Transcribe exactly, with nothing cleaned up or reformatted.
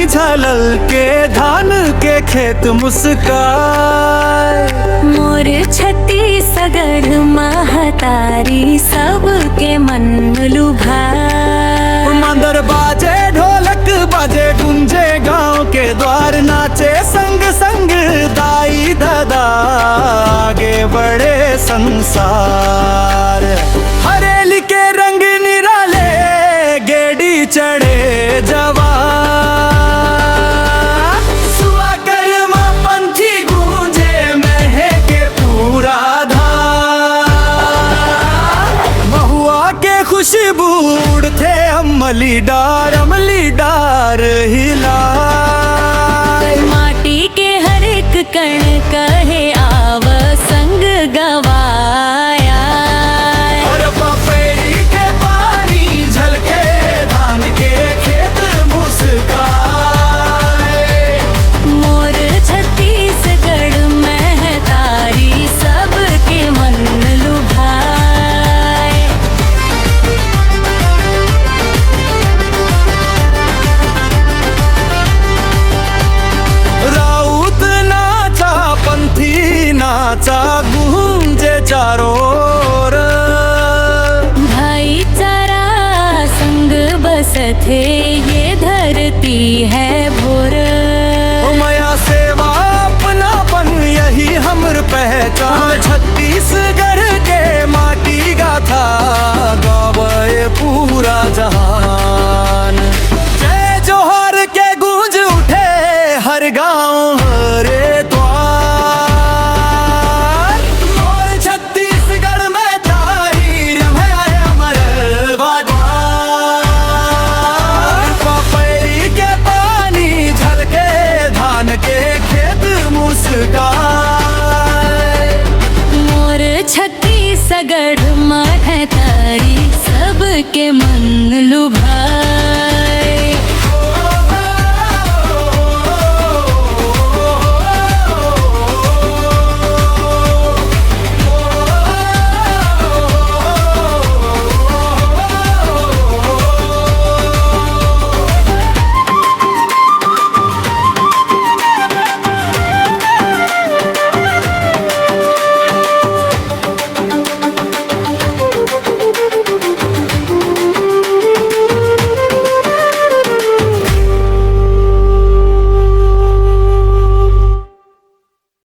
झलल के धान के खेत मुस्काय। मोर छत्तीसगढ़ महतारी सबके मन लुभाय। मांदर बाजे, ढोलक बाजे, गूंजे गांव के द्वार, नाचे संग संग दाई ददा, आगे बढ़े संसार। हरेली के रंग निराले, गेड़ी चढ़े जवान। सुआ कर मां पंथी गूंजे, महके पूरा धाम। महुआ के खुशबू उड़थे, अमली डार, अमली डार हिलाय। माटी के हर एक कण कहे, आव संग गवाय। अरे पपैरी के पानी झलके, धान के खेत मुस्काय। मोर छत्तीसगढ़ महतारी सबके मन लुभाय। राउत नाचा, पंथी नाचा, गूंजे चारों ओर। भाईचारा संग बसथे, ये धरती है